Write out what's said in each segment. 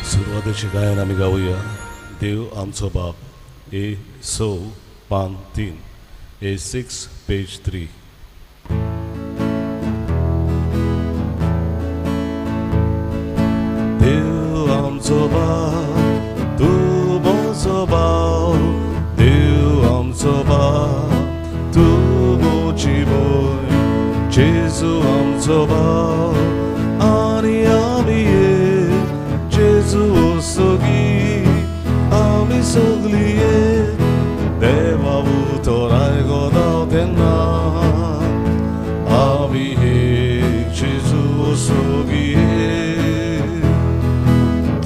सुरवातेचें गायन आमी गावया. देव आमचो बाप, ए स पान 3, A6 page 3. देव आमचो बाप, तूं म्हजो बाप, देव आमचो बाप, तूं म्हजी भंय, जेजू आमचो बाप आनी आमी एक, जेजू सोगी आमी सगळीं एक, देवा उतर आयकता तेन्ना आमी एक, जेजू सोगी एक,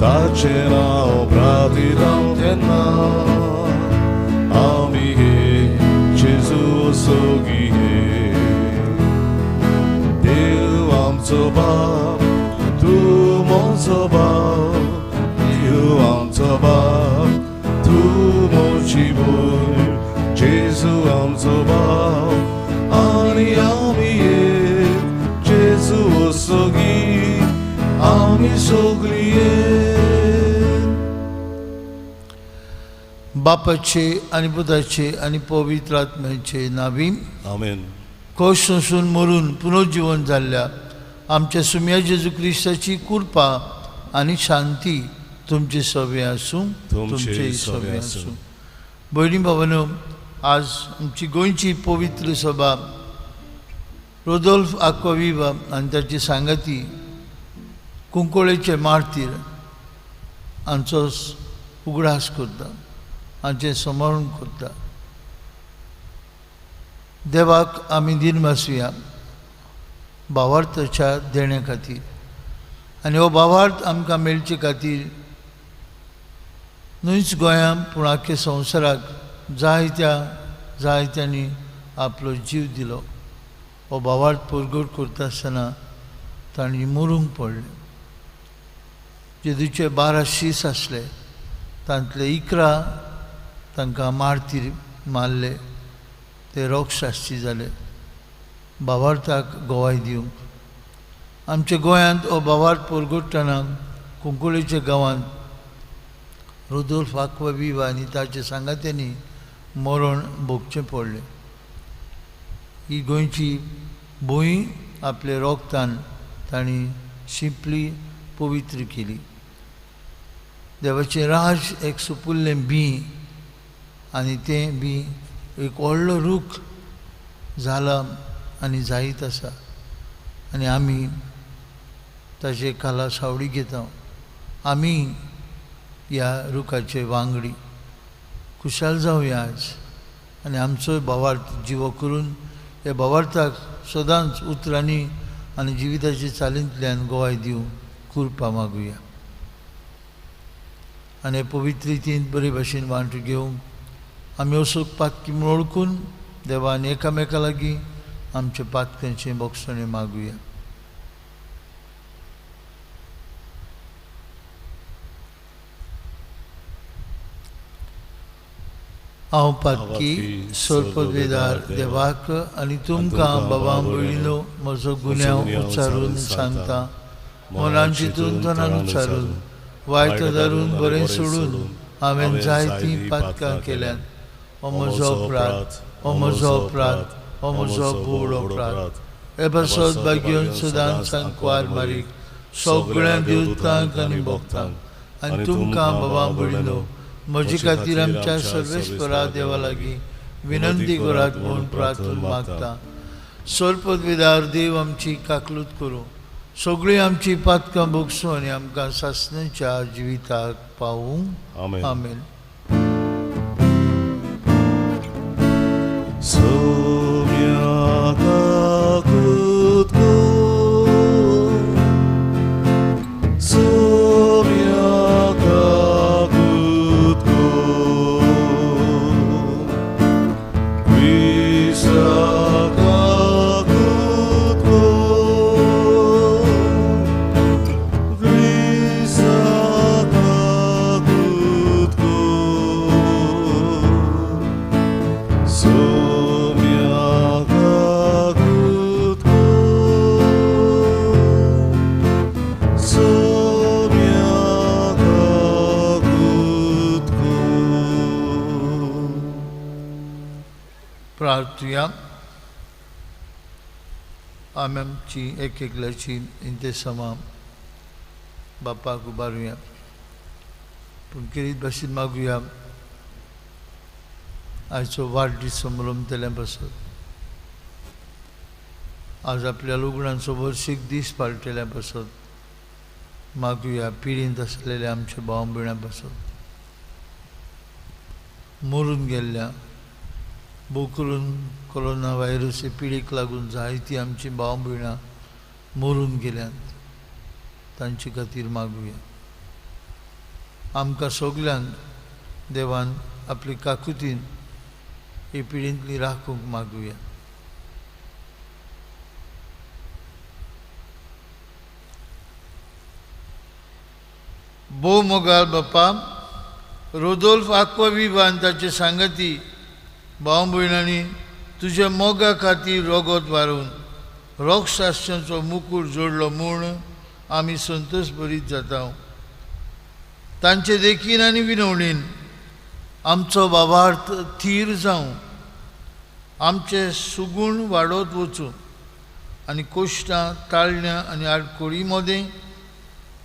ताचें नांव प्रार्थना तेन्ना आमी एक, जेजू सोगी एक. देव आमचो बाप, तूं म्हजो बाप, देव आमचो बाप, तूं म्हजी भंय, जेजू आमचो बाप आनी आमी एक, जेजू सोगी आमी सगळीं एक. बापाचे आनी पुताचे आनी पवित्र आत्म्याचे नावी. आमेन. कश्ट सोंसून मरून पुनर्जीवन जाल्ल्या आमच्या सुम्या जेजू क्रिस्ताची कृपा आनी शांती तुमचे सवे आसूं, तुमचे सवे आसूं. भयणी भावानो, आज आमची गोंयची पवित्र सभा रोदोल्फ आक्वाविवा आनी ताची सांगाती कुंकळेचे मार्तीर हांचो उगडास करता, हांचें स्मरण करता. देवाक आमी दिनवासुया भावार्थाच्या देण्या खातीर आनी हो भावार्थ आमकां मेळचे खातीर न्हूच गोंयांत पूण आख्या संवसाराक जायत्या जायत्यांनी आपलो जीव दिलो. हो भावार्थ परगट करता आसतना तांणी मरूंक पडलें. जेजूचे 12 शीस आसले, तांतले 11 तांकां मार्तीर मारले, ते रोगशास्त्री जाले भावार्थाक गवाय दिवंक. आमच्या गोंयांत हो भावार्थ परगट्टना कुंकळेच्या गांवांत रोदोल्फ आक्वाविवा आनी ताचे सांगात्यांनी मरण भोगचें पडलें. ही गोंयची भूंय आपल्या रोगतान तांणी शिंपली, पवित्र केली. देवाचें राज एक सुपुल्लें बीं आनी तें बीं एक व्हडलो रूख जाला आनी जायत आसा आनी आमी ताचे खाला सावळी घेता. आमी ह्या रुखाचे वांगडी खुशाल जावया आज आनी आमचोय भावार्थ जिवो करून ह्या भावार्थाक सदांच उतरांनी आनी जिविताचे चालींतल्यान गवाय दिवंक कृपा मागुया. आनी पवित्र रितीन बरे भाशेन वांटो घेवंक आमी असो पातकी म्हूण वळखून देवान एकामेका लागीं आमच्या पातक्यांचें बोगसणें मागुया. हांव पातकी सोरपदवेदार देवाक आनी तुमकां बाबा भयणीनो म्हजो गुन्यांव उच्चारून सांगता. मनान चिंतून तनान उच्चारून वायट धरून बरें सोडून हांवें जायतीं पातकां केल्यात. हो म्हजो अपराध, हो म्हजो अपराध, हो म्हजो भोव अपराध. हे पासत भाग्योन सदांच सांकवार मारीक सगळ्या देवतांक आनी भक्तांक आनी तुमकां बाबा भयणीनो म्हजे खातीर आमच्या सर्वेस्परा देवा लागीं विनंती करात म्हूण प्रार्थना मागता. सोरपदवेदार देव आमची काकलूत करूं, सगळीं आमची पातकां भोगसूं आनी आमकां सासणाच्या जिविताक पावूं. आमेन. So प्रार्थुया. आमी आमची एक एकल्याची इंतेसामां बापाक उबारुया, पूण खेरीत भाशेन मागुया आयचो वाडदीस समरमतल्या पासत, आज आपल्या लग्नांचो वर्सीक दीस पाळटल्या पासत मागुया. पिडींत आसलेल्या आमच्या भाव भयणां पासत, मरून गेल्ल्या भोव करून कोरोना व्हायरस हे पिडीक लागून जायतीं आमची भाव भयणां मरून गेल्यांत, तांचे खातीर मागुया. आमकां सगल्यांक देवान आपली काकुतीन हे पिडींतली राखूंक मागुया. भोव मोगाल बापा, रोदोल्फ आक्वाविवा आनी ताचे सांगाती भाव भयणांनी तुज्या मोगा खातीर रोगोत वारून रोगशास्त्रांचो मुकूट जोडलो म्हूण आमी संतोश भरीत जाता. तांचे देखीन आनी विनवणीन आमचो भावार्थ थीर जावं, आमचे सुगूण वाडत वचूं आनी कोश्टां ताळण्यां आनी आडखळी मदें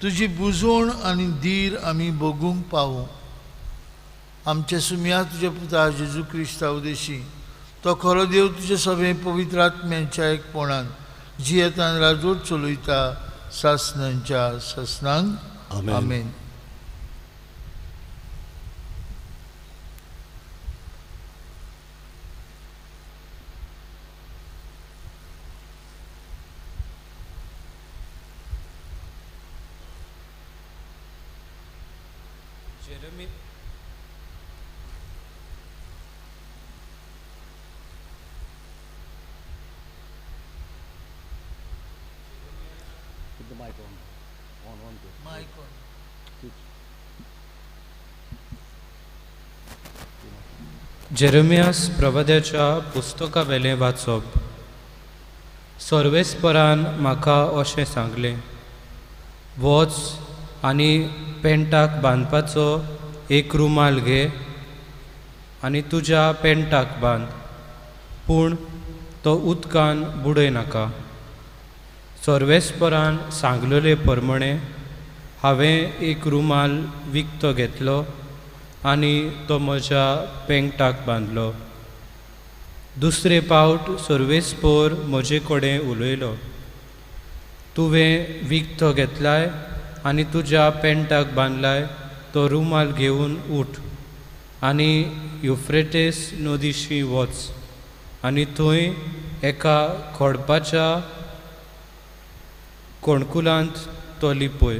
तुजी बुजवण आनी धीर आमी भोगूंक पावूं. आमचे सुमया तुज्या पुता जेजू क्रिस्ता उदेशी, तो खरो देव तुजे सगळे पवित्र आत्म्यांच्या एकपणान जियेतान राजवट चलयता सासनांच्या सासनांक. आमेन. जेरेमियास प्रवाद्याच्या पुस्तकावेलें वाचप. सर्वेस्परान म्हाका अशें सांगलें, वच आनी पेंटाक बांदपाचो एक रुमाल घे आनी तुज्या पेंटाक बांद, पूण तो उदकान बुडय नाका. सर्वेस्परान सांगलेले प्रमाणे हांवें एक रुमाल विकतो घेतलो आनी तो म्हज्या पेंगटाक बांदलो. दुसरे पावट सर्वेस्पोर म्हजे कडेन उलयलो, तुवें विकतो घेतलाय आनी तुज्या पेंटाक बांदलाय तो रुमाल घेवन उठ आनी युफ्रेटेस नदीशी वच आनी थंय एका खोडपाच्या कोणकुलांत तो लिपय.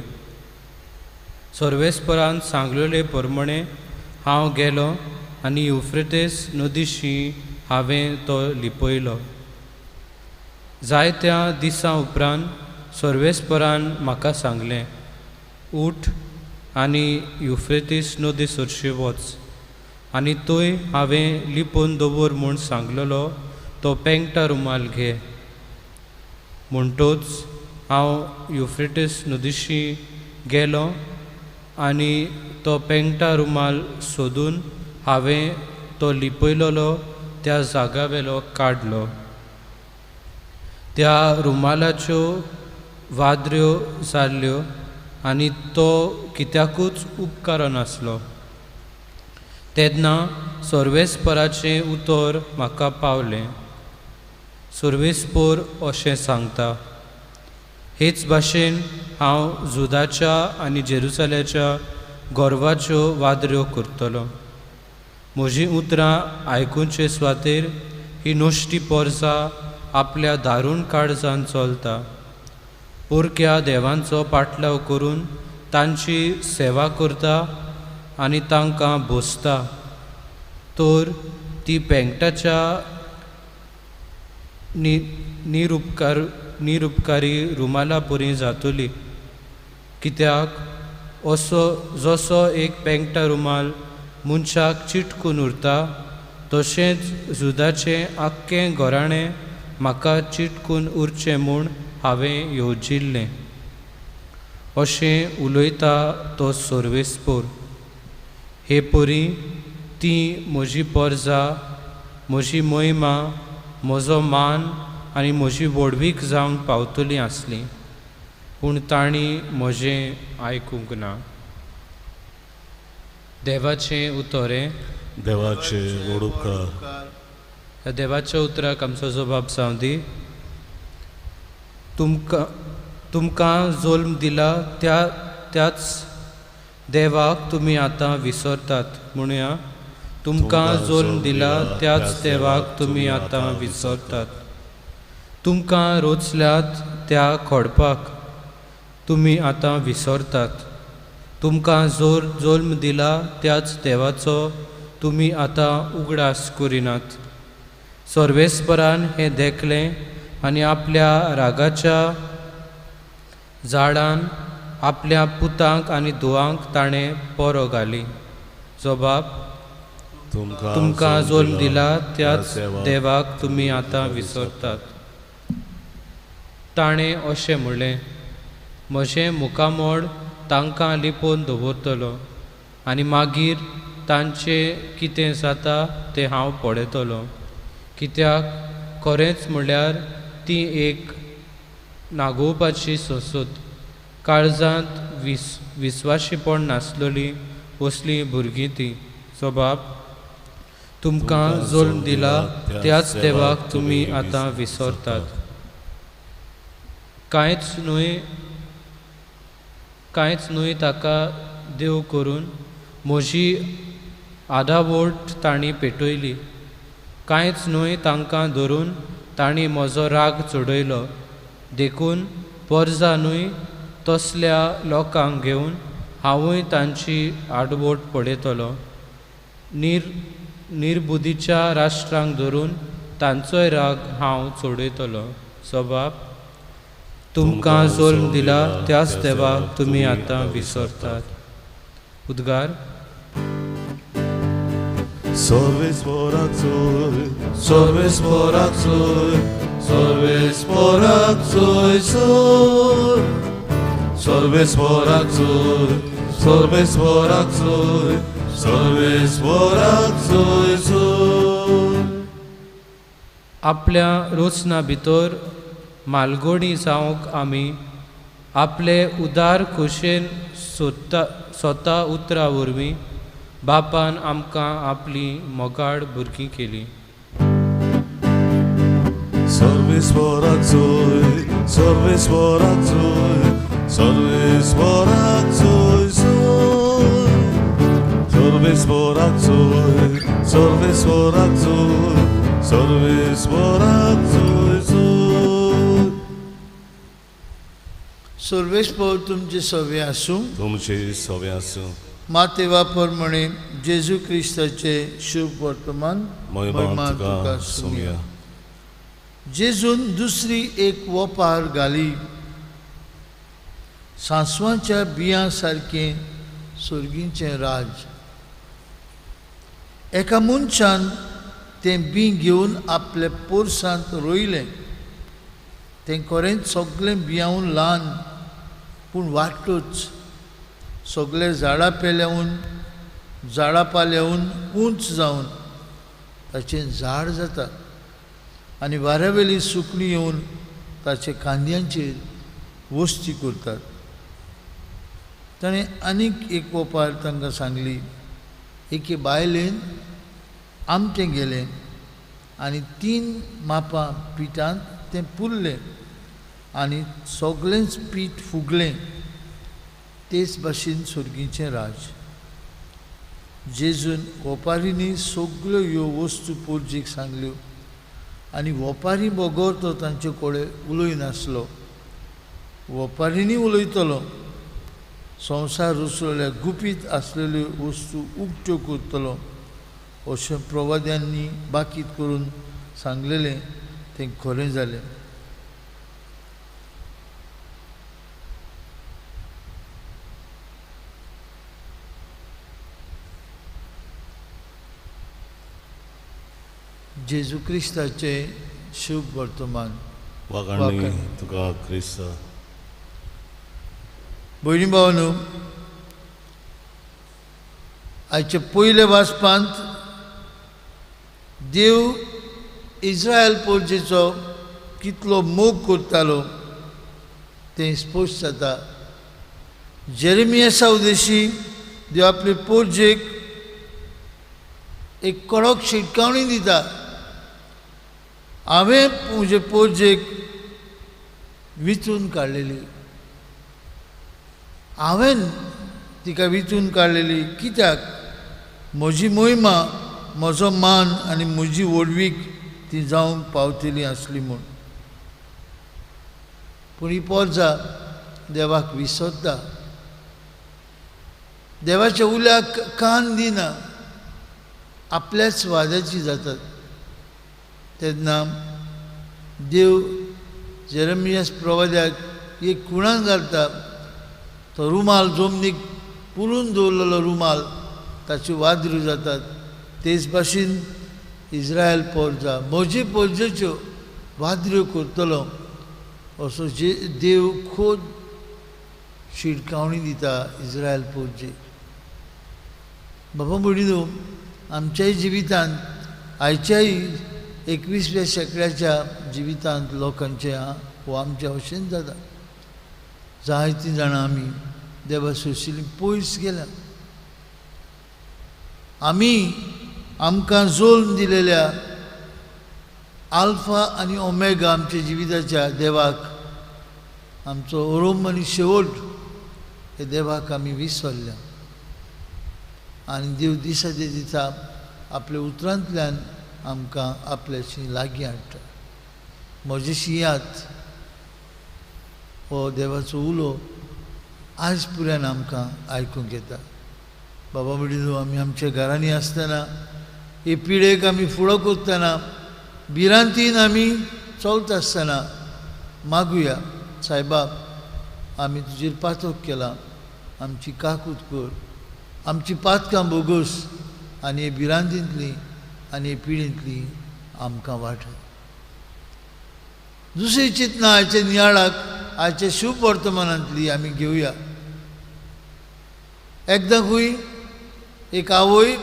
सर्वेस्परान सांगलेले प्रमाणे हांव गेलो आनी युफ्रेटेस नदीशी हांवें तो लिपयलो. जायत्या दिसां उपरांत सर्वेस्परान म्हाका सांगलें, उठ आनी युफ्रेटीस नदी सरशी वच आनी थंय हांवें लिपोवन दवर म्हूण सांगलेलो तो पेंगटा रुमाल घे. म्हणटोच हांव युफ्रेटीस नदीशी गेलो आनी तो पेंगटा रुमाल सोदून हांवें तो लिपयलेलो त्या जाग्यावेलो काडलो. त्या रुमालाच्यो वादऱ्यो जाल्ल्यो आनी तो कित्याकूच उपकारनासलो. तेन्ना सर्वेस्पराचें उतर म्हाका पावलें. सर्वेस्पोर अशें सांगता, हेच भाशेन हांव जुदाच्या आनी जेरुसलेच्या गोरवाच्यो वादऱ्यो करतलो. म्हजीं उतरां आयकुचे सुवातेर ही नश्टी पोरसा आपल्या दारूण काळजान चलता, पोरक्या देवांचो पाटलाव करून तांची सेवा करता आनी तांकां भोसता, तर ती पेंगटाच्या निरुपकारी रुमाला परी जातली. कित्याक असो जसो एक पेंगटा रुमाल मनशाक चिटकून उरता, तशेंच जुदाचें आख्खें घराणें म्हाका चिटकून उरचें म्हूण हांवें येवजिल्लें. अशें उलयता तो सर्वेस्पोर. हे परी ती म्हजी पोरजा म्हजी महिमा, म्हजो मान आनी म्हजी व्हडवीक जावंक पावतली आसली, पूण तांणी म्हजें आयकूंक ना. देवाचें उतर हें. देवाचे व्हड उपकार. ह्या देवाच्या उतराक आमचो जबाब जावं दी. तुमकां जल्म दिला त्याच देवाक तुमी आतां विसरतात. म्हणुया, तुमकां जल्म दिला त्याच देवाक तुमी आतां विसरतात. तुमकां रोचल्यात त्या खोडपाक तुमी आतां विसरतात. तुमकां जल्म दिला त्याच देवाचो तुमी आतां उगडास करिनात. सर्वेस्परान हें देखलें आनी आपल्या रागाच्या झाडान आपल्या पुतांक आनी धुवांक ताणें पोरो घाली. जबाब, तुमकां जल्म दिला त्याच देवाक तुमी आतां विसरतात. ताणें अशें म्हणलें, म्हजें मुखामळ तांकां लिपोवन दवरतलो आनी मागीर तांचें कितें जाता तें हांव पळयतलो. कित्याक खरेंच म्हणल्यार ती एक नागोवपाची संसद, काळजांत विस्वाशीपण नासलेली असलीं भुरगीं तीं. जबाब, तुमकां जल्म दिला त्याच देवाक तुमी आतां विसरतात. कांयच न्हय ताका देव करून म्हजी आदावोट तांणी पेटयली. कांयच न्हय तांकां धरून तांणी म्हजो राग चडयलो. देखून परजा न्हय तसल्या लोकांक घेवन हांवूय तांची आडवोट पळयतलो. निर्बुदीच्या राष्ट्रांक धरून तांचोय राग हांव चडयतलो. जबाब, तुमकां जल्म दिला त्याच देवाक तुमी आतां विसरतात. उद्गार. सर्वेस्पराचोय, सर्वेस्पराचोय, सर्वेस्पराचोय सोय, सर्वेस्पराचोय, सर्वेस्पराचोय, सर्वेस्पराचोय सोय. आपल्या रोचना भितर मालगोणी जावंक आमी आपले उदार खोशेन स्वता उतरां वरवीं बापान आमकां आपली मोगाळ भुरगीं केली. सर्वेस्पराचोय, सर्वेस्पराचोय, सर्वेस्पराचोय सोय, सर्वेस्पराचोय, सर्वेस्पराचोय, सर्वेस्पराचोय सोय. सर्वेस्पर तुमचे सवे आसूं. तुमचे सवे आसूं. मातेवा प्रमाणे जेजू क्रिस्ताचे शुभ वर्तमान. महिमा तुका सुमया. जेजून दुसरी एक वपार घाली. सांसवाच्या बियां सारकें सर्गीचें राज. एका मनशान तें बीं घेवन आपल्या पोरसांत रोयलें. तें खरेंच सगळें बियांवन ल्हान, पूण वाटूच सगळे झाडां पेल्यावन झाडां पाल्यावन उंच जावन ताचें झाड जाता आनी वाऱ्यावेली सुकणीं येवन ताचे खांद्यांचेर वस्ती करतात. ताणें आनीक एक वपार तांकां सांगली. एके बायलेन आमटें गेलें आनी 3 मापां पिठांत तें पुरलें आनी सगळेंच पीठ फुगलें. तेच भाशेन सर्गीचें राज. जेजून वपारींनी सगळ्यो ह्यो वस्तू पोरजीक सांगल्यो आनी वपारी बगर तो तांचे कडेन उलयनासलो. वपारींनी उलयतलो, संवसार रुसलेल्या गुपीत आसलेल्यो वस्तू उक्त्यो करतलो अशें प्रवाद्यांनी बाकीत करून सांगलेलें तें खरें जालें. जेजू क्रिस्ताचें शुभ वर्तमान. वागाणी तुका क्रिस्ता. भयणी भावांनो, आयचे पयले वाचपांत देव इस्रायल पोरजेचो कितलो मोग करतालो तें स्पश्ट जाता. जेरेमियासा उद्देशी देव आपले पोरजेक एक कडक शिटकावणी दिता. हांवें म्हजे पोरजेक विचून काडलेली, हांवें तिका विचून काडलेली कित्याक म्हजी मोहिमा, म्हजो मान आनी म्हजी व्हडवीक ती जावंक पावतली आसली म्हूण. पूण ही पोरजा देवाक विसरता, देवाच्या उल्याक कान दिना, आपल्याच वाद्याची जातात. तेन्ना देव जेरेमियास प्रवाद्याक एक कुणान घालता. तो रुमाल जमनीक पुरून दवरलेलो रुमाल ताच्यो वादऱ्यो जातात. तेच भाशेन इस्रायल पोरजा म्हजे पोरजेच्यो वादऱ्यो करतलो असो जे देव खोद शिटकावणी दिता इस्रायल पोरजे. बाबा भयणीनो, आमच्याय जिवितांत आयच्याय 21व्या शेंकड्याच्या जिवितांत लोकांचे हो आमच्या भशेन जाता. जायतीं जाणां आमी देवा सोशिल्लीं पयस गेल्या. आमी आमकां जोल्म दिलेल्या आल्फा आनी ओमेगा आमच्या जिविताच्या देवाक, आमचो ओरोम आनी शेवट हे देवाक आमी विसरल्या. आनी देव दिसा दिसा आपल्या उतरांतल्यान आमकां आपल्याशी लागीं हाडटा. म्हजे शियात हो देवाचो उलो आयज पुरायन आमकां आयकूंक येता. बाबा भयणीनो, आमी आमच्या घरांनी आसतना हे पिडेक आमी फुडो करतना भिरांतीन आमी चलता आसतना मागुया, सायबा आमी तुजेर पातक केला, आमची काकूत कर, आमची पातकां बोगस आनी हे भिरांतींतली आनी हे पिडेंतली आमकां वाट. दुसरी चिंतना आयच्या नियाळाक आयच्या शुभ वर्तमानांतली आमी घेवया. एकदां खंय एक आवय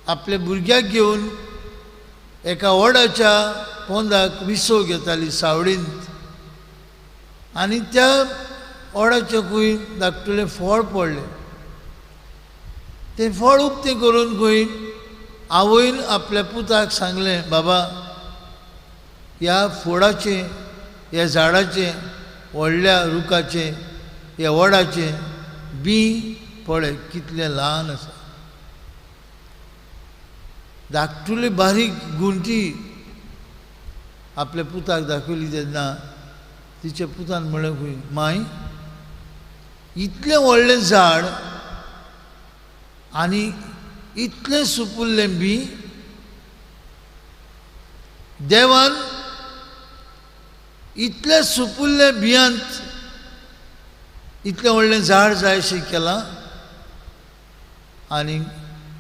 आपल्या भुरग्याक घेवन एका वडाच्या पोंदाक विसव घेताली सावळींत आनी त्या वडाच्या खंय धाकटुलें फळ पडलें. तें फळ उक्तें करून खंय आवयन आपल्या पुताक सांगलें, बाबा ह्या फोडाचें, ह्या झाडाचें, व्हडल्या रुखाचें, ह्या वडाचें बीं पळय कितलें ल्हान आसा. धाकटुली बारीक गुंटी आपल्या पुताक दाखयली तेन्ना तिच्या पुतान म्हणलें खंय, माय इतलें व्हडलें झाड आनी इतलें सुपुल्लें बीं, देवान इतलें सुपुल्लें बियांत इतलें व्हडलें झाड जाय अशें केलां. आनी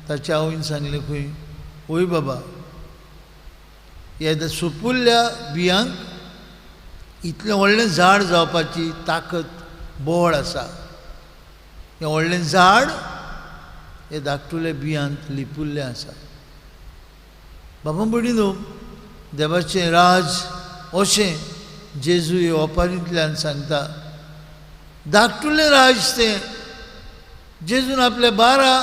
ताच्या आवयन सांगलें खंय, वय बाबा ह्या सुपुल्ल्या बियांक इतलें व्हडलें झाड जावपाची ताकद बळ आसा. हें व्हडलें झाड हे धाकटुले बियांत लिपुल्लें आसा. बाबा भयणीनो, देवाचें राज अशें जेजू हे ओपारींतल्यान सांगता. धाकटुलें राज तें जेजून आपल्या 12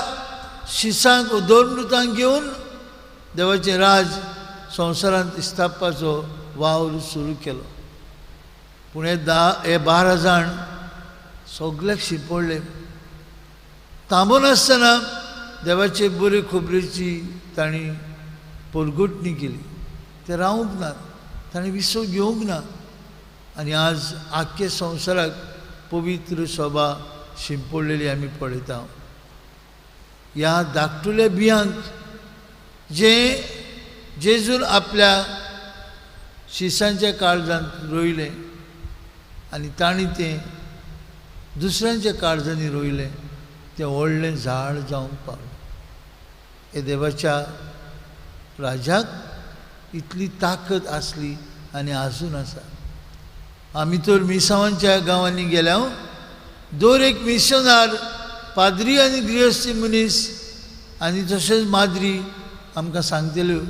शिसांक दोन घेवन देवाचें राज संवसारांत स्थापपाचो वावर सुरू केलो. पूण हे 12 जाण सगल्याक शिंपडले. थांबनासतना देवाचे बरे खबरेची तांणी परगटणी केली. ते रावूंक ना, तांणी विसव घेवंक ना आनी आज आख्खे संवसाराक पवित्र सभा शिंपडलेली आमी पळयता. ह्या धाकटुल्या बियांक जे जेजून आपल्या शिसांच्या काळजांत रोयलें आनी तांणी तें दुसऱ्यांच्या काळजांनी रोयलें, तें व्हडलें झाड जावंक पावलें. हे देवाच्या राजाक इतली ताकद आसली आनी आजून आसा. आमी तर मिसावांच्या गांवांनी गेल्या, दर एक मिशनार पाद्री आनी गृहस्थी मनीस आनी तशेंच माद्री आमकां सांगतल्यो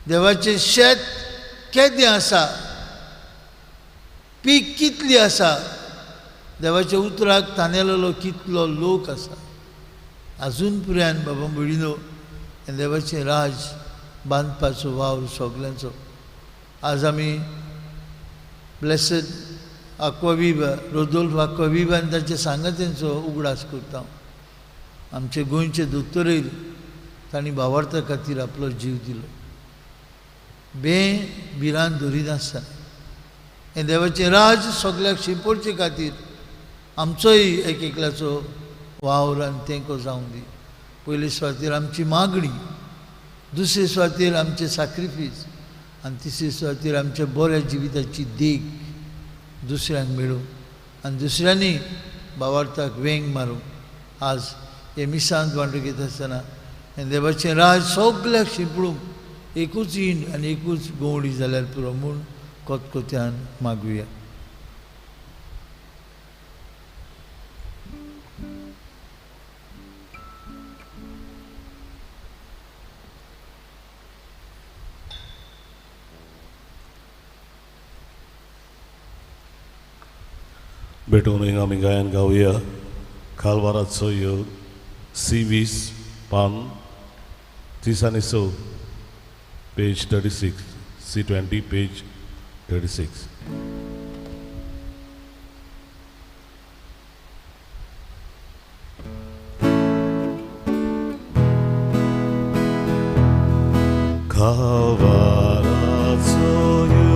देवाचें शेत केदें आसा, पीक कितली आसा, देवाच्या उतराक तानेलेलो कितलो लोक आसा। आजून पर्यंत बाबा भयणीनो देवाचें राज बांदपाचो वावर सगल्यांचो। आज आमी ब्लेसड आक्वाविवा, रोदोल्फ आक्वाविवा आनी ताचे सांगात्यांचो उगडास करता। आमचे गोंयचे दोतोरय तांणी भावार्था खातीर आपलो जीव दिलो, बे भिरांत धरिनासतना हें देवाचें राज सगल्याक शिंपडचे खातीर आमचोय एक एकल्याचो वावर आनी तेंको जावंक दी। पयले सुवातेर आमची मागणी, दुसरे सुवातेर आमचें साक्रिफीस आनी तिसरे सुवातेर आमच्या बऱ्या जिविताची देख दुसऱ्यांक मेळूं आनी दुसऱ्यांनी भावार्थाक वेंग मारूं। आज हे मिसांत वांटो घेता आसतना हें देवाचें राज सगल्याक शिंपडूंक एकूच इंड आनी एकूच गवळी जाल्यार पुरो म्हूण कोतकोत्यान मागुया। भेटून आमी गायन गावया खालवाराचो ह्यो सी 20 पान 30 आनी 6 पेज 36 सी 20 पेज 36। खालवाराचो ह्यो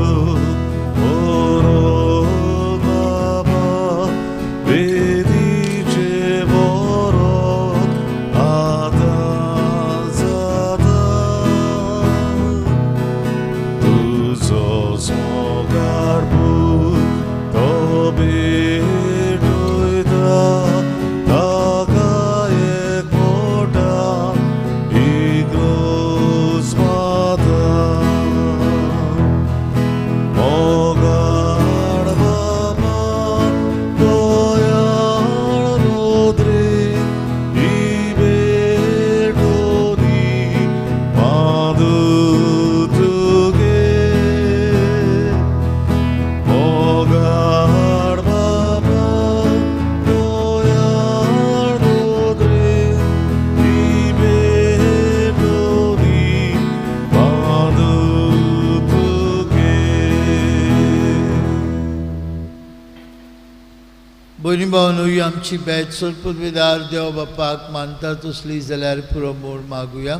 भयणी भावनो, ही आमची भेट सोलपुदवेदार देव बापाक मानता तसली जाल्यार पुरो म्हूण मागुया।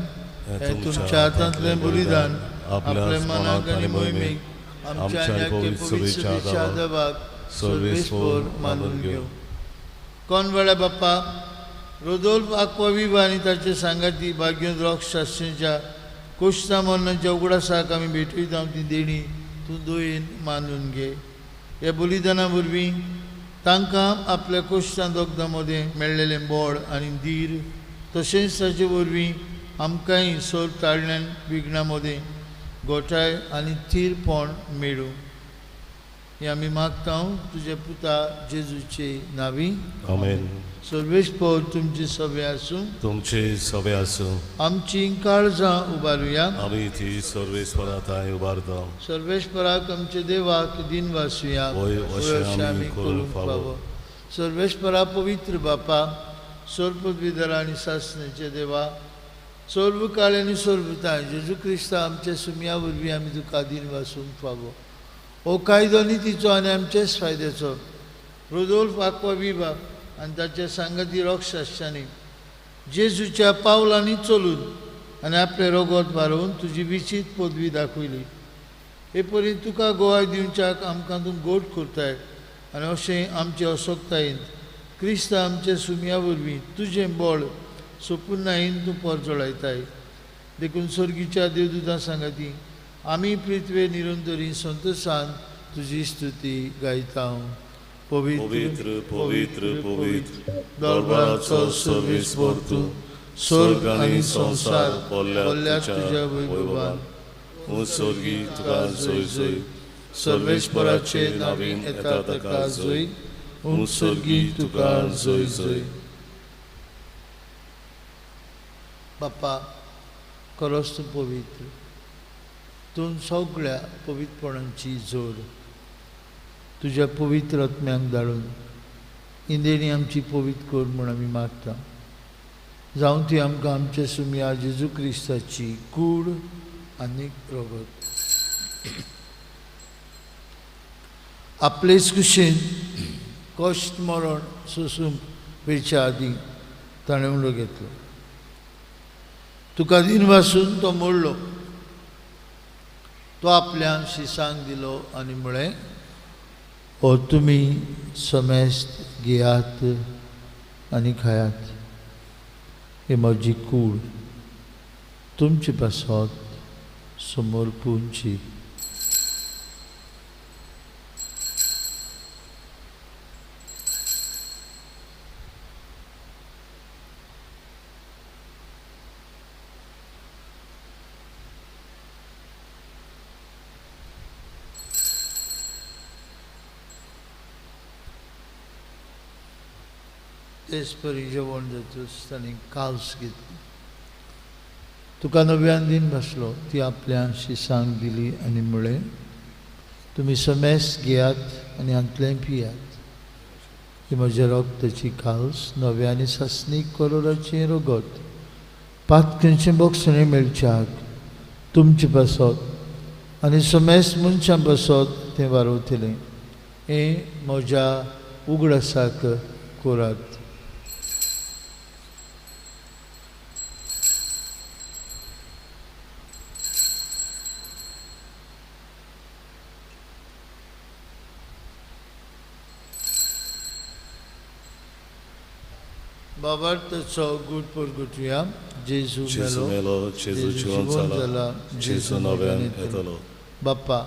हें तुमच्या हातांतलें बलिदान आपल्या मनाक आनी मोहिमेक आमच्या पवित्र देवाक सर्वेस्पोर मानून घेवं। कोण वेळा बाप्पा रोदोल्फ आक्वाविवा आनी ताचे सांगाती भाग्योन रॉक शास्त्रीच्या कोश्ता मरणाच्या उगडासाक आमी भेटयता ती देणी तूं दयेन मानून घे। ह्या बलिदाना वरवीं तांकां आपल्या कोश्टां दोगदां मदें मेळ्ळेलें बोड आनी धीर तशेंच ताचे वरवीं आमकांय सोर ताळल्यान विघ्नां मदें गोठाय आनी थीरपण मेळूं। हें आमी मागता तुज्या पुता जेजूचे नांवी, आमेन। सर्वेस्पोर तुमचे सवे आसूं, तुमचे सवे आसूं। आमची काळजां उबारुया, आमी ती सर्वेस्परा थंय उबारता। सर्वेस्पराक आमचे देवाक दिन वासुया, अशें आमी करूंक फावो। सर्वेस्परा पवित्र बापा, सर्वपदवीधर आनी सासण्याचे देवा, सर्व काळ आनी सर्वताय जेजू क्रिस्ता आमच्या सुमया वरवीं आमी तुका दिन वासूंक फावो। हो कायदो नितीचो आनी आमचेच फायद्याचो रोदोल्फ आक्वाविवा आनी ताच्या सांगाती रोक्षाशांनी जेजूच्या पावलांनी चलून आनी आपलें रगत वारोवन तुजी विचीत पदवी दाखयली। हे परी तुका गोवाय दिवच्याक आमकां तूं गोड करताय आनी अशें आमचे असक्तायेन क्रिस्त आमच्या सुमया वरवीं तुजें बळ सोपुर्णायेन तूं परजळायताय। देखून सर्गीच्या देवदूतां सांगाती आमी पृथ्वे निरंतरी संतोषान तुजी स्तुती गायता। पवित्र पवित्र पवित्र दरबाराचो सर्वेस्पर तूं, स्वर्ग आनी संवसार भरल्या तुज्या वैभवान। स्वर्गी तुका जय जय, सर्वेस्पराचे नांवान येता ताका जय, स्वर्गी तुका जय जय। बाप्पा खरोच तूं पवित्र, तूं सगळ्या पवित्रपणाची जोड. तुज्या पवित्र आत्म्यांक धाडून इंदेणी आमची पवित्र कर म्हूण आमी मागता. जावं ती आमकां आमच्या सुमया जेजू क्रिस्ताची कूड आनी रगत. आपलेच कुशीन कश्ट मरण सोसूंक वेच्या आदीं ताणें उलो घेतलो. तुका दिन वासून तो मोडलो, तो आपल्या शिसांक दिलो आनी म्हळें, हो तुमी समेस्त घेयात आनी खायात, ही म्हजी कूड तुमचे पासत समर्पूंची. तेच परी जेवण जातूच ताणें काल्स घेतली, तुका नव्यान दिन बसलो, ती आपल्या शिसांक दिली आनी म्हळें, तुमी समेस्त घेयात आनी हांतलें पियात, ही म्हज्या रक्ताची काल्स नव्या आनी सासणीक करोराचें रगत, पातकांचें बोगसणें मेळच्याक तुमचे पासत आनी समेस्त मनशां पासत तें वारवतलें. हें म्हज्या उगडासाक करात. बाबार्थाचो गूट परगटुया. जेजू मेलो, जेजू जिवंत जाला, जेजू नव्यान येतलो. बाप्पा,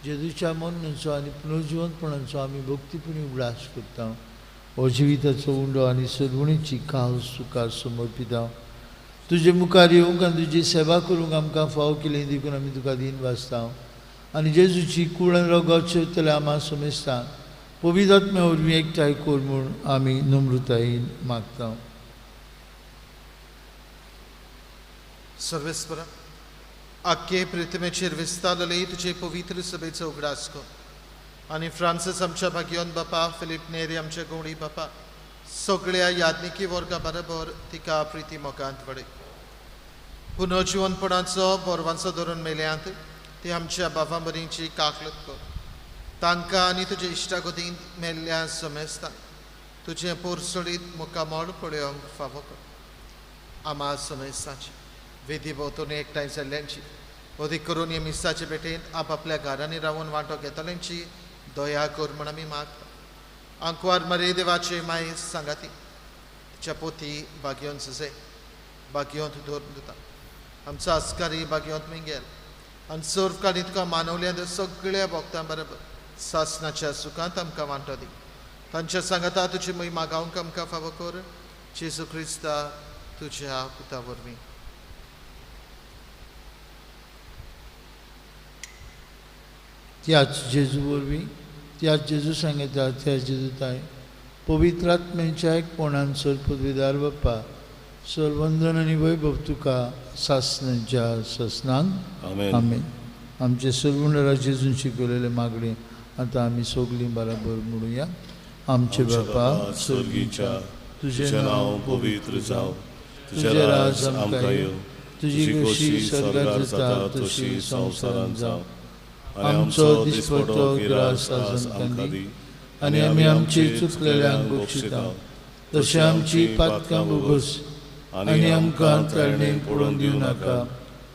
जेजूच्या मरणाचो आनी पुनर्जिवंतपणाचो आमी भक्तीपणी उगडास करता. हो जिविताचो उंडो आनी सर्वणीची काल्स तुका समर्पिता. तुजे मुखार येवंक आनी तुजी सेवा करूंक आमकां फावो केली देखून आमी तुका दीन वाचता. आनी जेजूची कूड आनी रगत शेवतले आमा समेस्ता पवित्र आत्म्या वरवीं एकठांय कर म्हूण आमी नम्रतायेन मागता. सर्वेस्परा, आख्खे प्रिथमेचेर विस्तारलेले तुजे पवित्र सभेचो उगडास कर आनी फ्रांसीस आमच्या भाग्योन बापा, फिलीप नेरी आमच्या गवळी बापा, सगळ्या यादनिकी वर्गा बरोबर तिका प्रिती मोगांत वडय. पुनर्जिवनपणाचो बोरवांचो धरून मेल्यांत ती आमच्या बाबा मरींची काकलत कर. तांकां आनी तुजे इश्टागतींत मेल्ल्या समेस्ता तुजें पोरसोडीत मुखामळ पळोवंक फावो कर. आमा समेस्ताची वेदी भोंवतणी एकठांय जाल्ल्यांची, अदीक करून हे मिसाचे भेटेंत आपआपल्या घरांनी रावन वांटो घेतल्यांची दया कर म्हूण आमी मागता. आंकवार मरे देवाचे माये सांगाती तिच्या पोती भाग्योन सुजे भाग्योंत धरून दिता. आमचो आस्कारी भाग्योंत मिंगेल आनी सर्वकाळी तुका मानवल्या सगळ्या भक्तां बरोबर सासनाच्या सुखांत आमकां वांटो दी. तांच्या सांगाता तुजी महिमा गावंक आमकां फावो कर. जेजू क्रिस्ता तुज्या पुता वरवीं. त्याच जेजू वरवीं, त्याच जेजू सांगता, त्याच जेजू ताय पवित्र आत्म्याच्या एकपणान सर्वपदवीदार बाप्पा, सर्वंदन आनी वैभव तुका सासनाच्या सासनान. आमेन. आमचे सर्वंडरा जेजून शिकवलेले मागणे आतां आमी सगळीं बराबर म्हणुया. आमचे बापा स्वर्गीच्या, तुजें नांव पवित्र जावं, तुजें राज आमकां येवं, तुजी खोशी स्वर्गार जाता तशी संवसारांत जावं. आमचो दिसपटो ग्रास आज आमकां दी आनी आमी आमची चुकलेल्यांक बक्षिता तशें आमची पातकां भोगस आनी आमकां ताळणेन पडोवन दिवं नाका,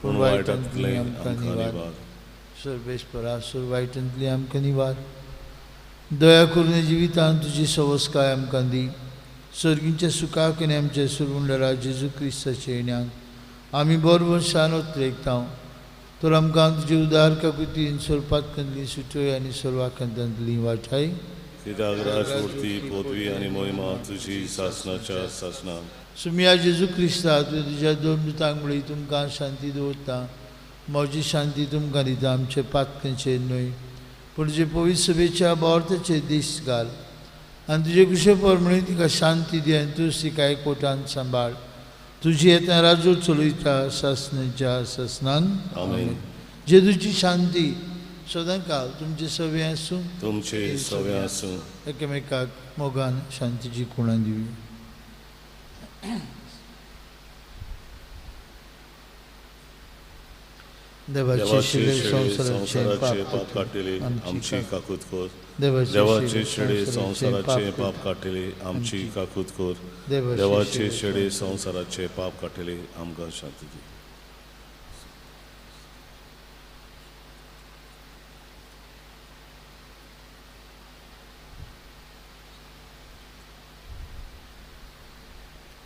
पूण वायटांतली आमकां निवार. सर्वेस्परा, सर्व वायटांतली आमकां निवार. दया करून जिवितांत तुजी सवस्काय आमकां दी. सर्गींच्या सुखाक आनी आमच्या सुरवंडरा जेजू क्रिस्ताच्या येण्याक आमी बरोबर शान उतरेकता. तर आमकां तुजे उदार काकुतीन सर्वपातकांतली सुटय आनी सर्वाकांतांतली वाटाय. कित्याक राजमूर्ती, पदवी आनी महिमा तुजी सासनाच्या सासनाक. सुमिया जेजू क्रिस्ता, तुवें तुज्या दोन दुतांक म्हळी, तुमकां शांती दवरता, म्हजी शांती तुमकां दिता. आमचे पातकांचेर न्हय पूण तुजे पवित्र सभेच्या बोर्ताचेर दीस घाल आनी तुजे कुशे प्रमाणे तिका शांती दी आनी तूं तिका एकवटान सांबाळ. तुजी येता राजू चलयता सासनेच्या सासनान. आमेन. जेजूची शांती सदांकाल तुमचे सवे आसूं, तुमचे सवे आसूं. एकामेकाक मोगान शांतीची खुणा दिवया. देवाचे शिले संवसाराचे पाप काडटले आमची काकूत कर. देवाचे शेडे संवसाराचे पाप काडटले आमची काकूत कर. देवाचे शेडे संवसाराचे पाप काडटले आमकां शांती दी.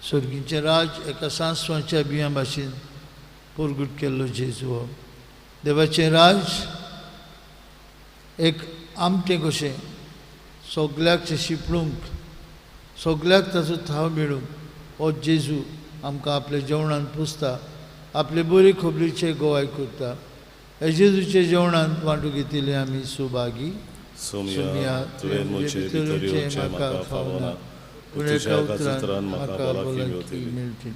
स्वर्गीचें राज एका सांसवाच्या बियां भाशेन पोरगूट केल्लो जेजू. देवाचें राज एक आमटें कशें सगल्याक शिंपडूंक, सगल्याक ताचो थाव मेळूंक हो जेजू आमकां आपल्या जेवणान पुसता, आपले बरे खबरीचे गोवाय करता. ह्या जेजूच्या जेवणान वांटू घेतिल्ले आमी सुभागी. सोमया, तुवें म्हजे भितर येवचें म्हाका फावना, पूण एका उतरान म्हाका भलायकी मेळटली.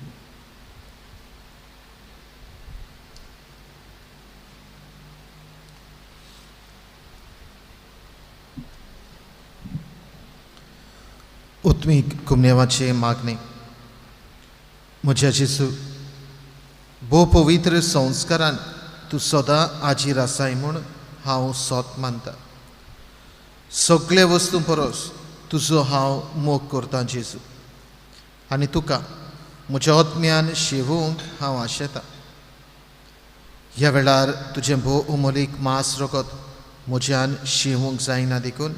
उत्मीक कुमनेवाचे मागणे. म्हज्या जेजू, भोव पवित्र संस्कारान तूं सदां आजीर आसाय म्हूण हांव सोत मानता. सगळे वस्तू परस तुजो हांव मोग करतां जेजू, आनी तुका म्हज्या आत्म्यान शेवूंक हांव आशेतां. ह्या वेळार तुजें भोव उमोलीक मांस रगत म्हज्यान शेवूंक जायना देखून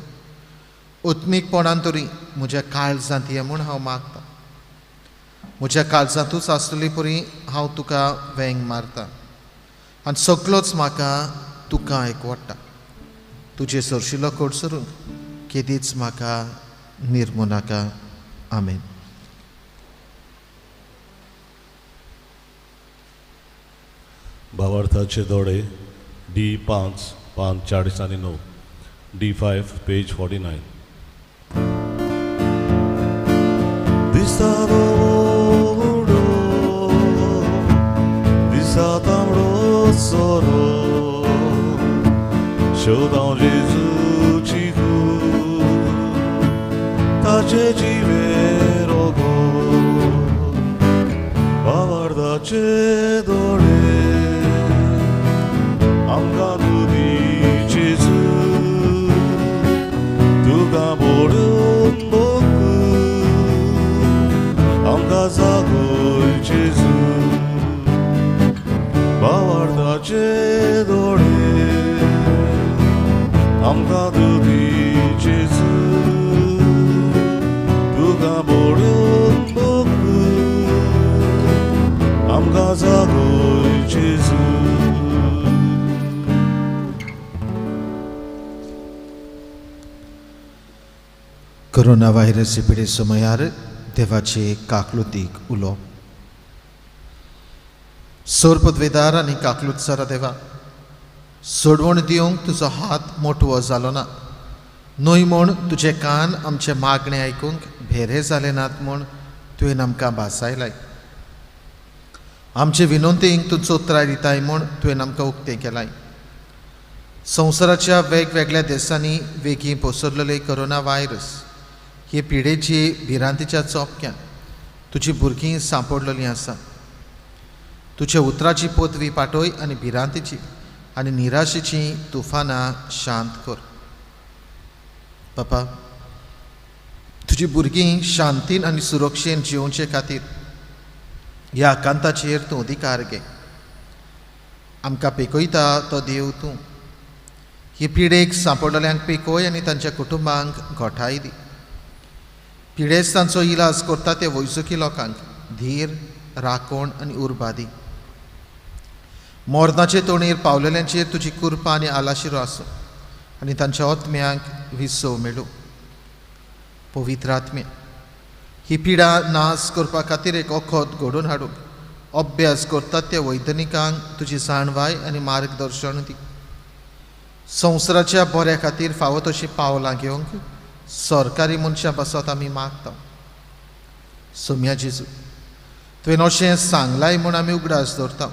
उत्मीकपणान तरी म्हज्या काळजांत ये म्हूण हांव मागतां. म्हज्या काळजांतूच आसतली परी हांव तुका वेंग मारता आनी सगलोच म्हाका तुका एकवडटा. तुजे सरशिलो कडसरून केदीच म्हाका निर्मू नाका. आमेन. भावार्थाचे दोडे डी 5 5 40 आनी 9, डी 5 पेज 49. दिसा दोडो दिसा तांबडो सोरो शोधांव जेजूची कूड ताचे जिवे रोगो. भावार्थाचे दोडे आमकां तूं दी जेजू, तुका बोडून बोकू आमकां जागोय जेजू. भावार्थाचे दोडे आमकां तूं दी जेजू, तुका बोडून बोकू आमकां जागोय जेजू. कोरोना व्हायरस पिडे समयार देवाचे काकलुतीक उलो. सोर पदवेदार आनी काकलूत सरा देवा, सोडवण दिवंक तुजो हात मोटवो जालो ना, न्हय म्हूण तुजे कान आमचे मागणे आयकूंक भेरे जाले नात म्हूण तुवें आमकां भासायलाय. आमचे विनंतींक तूं चोत्राय दिताय म्हूण तुवें आमकां उक्तें केलाय. संवसाराच्या वेगवेगळ्या देशांनी वेगीं पसरलेले कोरोना व्हायरस हे पिडेची भिरांतीच्या चोपक्यान तुजी भुरगीं सांपडलेलीं आसा. तुज्या उतराची पदवी पाटय आनी भिरांतीची आनी निराशेची तुफानां शांत कर. बापा, तुजी भुरगीं शांतीन आनी सुरक्षेन जिवचे खातीर ह्या आकांताचेर तूं अधिकार घे. आमकां पेकयता तो देव तूं. ही पिडेक सांपडलेल्यांक पेकय आनी तांच्या कुटुंबांक घोठाय दी. पिडेस्तांचो इलाज करता ते वैजकी लोकांक धीर, राखण आनी उर्बा दी. मरणाचे तोणीर पावलेल्यांचेर तुजी कृपा आनी आलाशिरो आसूं आनी तांच्या आत्म्यांक विसव मेळूं. पवित्र आत्म्या, ही पिडा नाश करपा खातीर एक वखद घडोवन हाडूंक अभ्यास करतात त्या वैज्ञानिकांक तुजी जाणवाय आनी मार्गदर्शन दी. संवसाराच्या बऱ्या खातीर फावो तशीं पावलां घेवंक सरकारी मनशां पासत आमी मागता. सोम्या जेजू, तुवें अशें सांगलाय म्हूण आमी उगडास दवरता.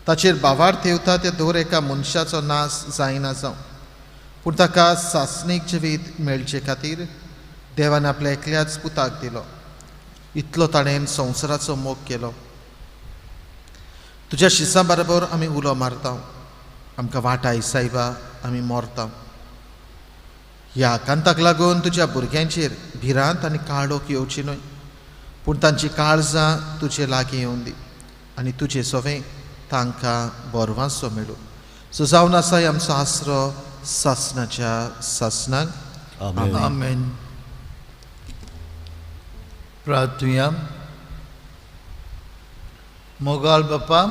ताचेर बावार थेवता त्या दर एका मनशाचो नाश जायना जावं, पूण ताका सासणीक जिवीत मेळचे खातीर देवान आपल्या एकल्याच पुताक दिलो. इतलो ताणें संवसाराचो मोग केलो. तुज्या शिसां बरोबर आमी उलो मारता, आमकां वाटाय सायबा, आमी मरता. ह्या आकांताक लागून तुज्या भुरग्यांचेर भिरांत आनी काळोख येवची न्हय, पूण तांची काळजां तुजे लागीं येवन दी आनी तुजे सोवें तांकां बरवांसो मेळूं. सो जावन आसा आमचो आसरो सासणाच्या सासणाक. आमेन. आमेन. प्रार्थुया. मोगाल बापा,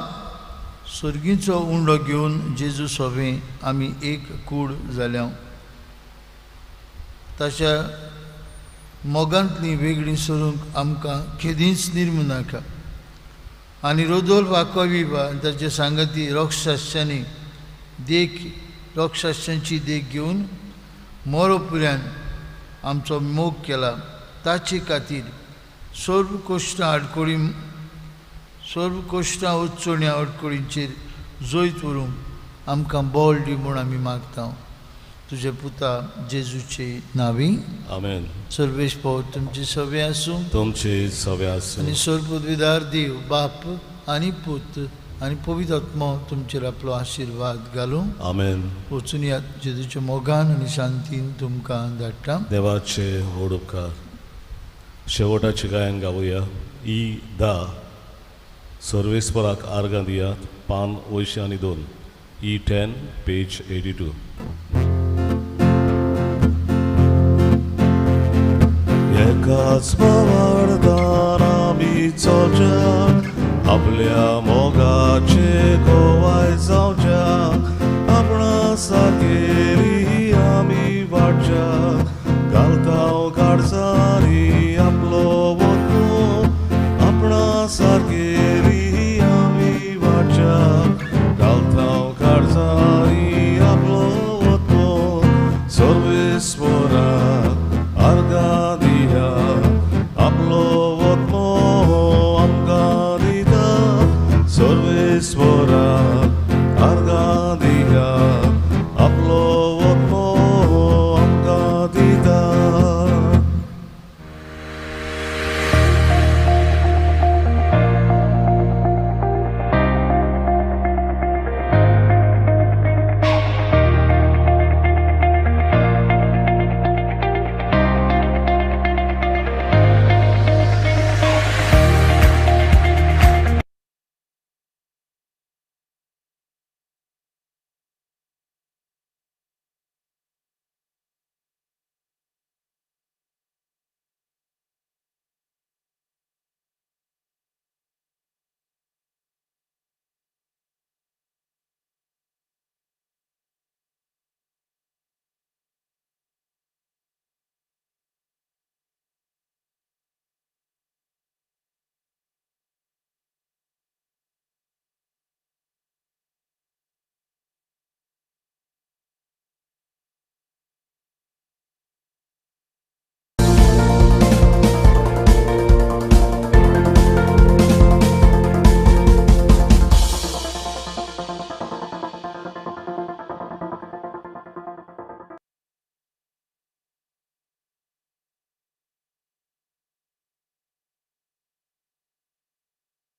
सर्गीचो उंडो घेवन जेजू सोबें आमी एक कूड जाल्या. ताच्या मोगांतली वेगळी सरूंक आमकां केदींच निर्मू नाका. आनी रोदोल्फ आक्वाविवा आनी ताचे सांगाती रोक्षाश्यांनी देख रोक्षाश्यांची देख घेवन मोरोपुऱ्यान आमचो मोग केला. ताचे खातीर सर्व कोश्टां आडकोळी सर्व कोश्टां उच्चण्या आडकोळींचेर जैत व्हरूंक आमकां बळ दी म्हूण आमी मागता. तुजे पुता जेजूचे नांवी. आमेन. सर्वेश पावत तुमचे सवे आसूं तुमचे सवे आसूं. आनी सर्वपदवीदार देव बाप आनी पूत आनी पवित्र आत्मो तुमचेर आपलो आशिर्वाद घालूं. आमेन. वचून यात जेजूच्या मोगान आनी शांतीन तुमकां धाडटा. देवाचे व्हड उपकार. शेवटाचे गायन गावया. ई 10 सर्वेस्पराक आर्गां दियात. पान 82. ई 10 पेज 82. एकाच भावार्थान आमी चलच्या, आपल्या मोगाचे गोवाय जावच्या, आपणा सारकेली आमी वाडच्या, घालता काळजा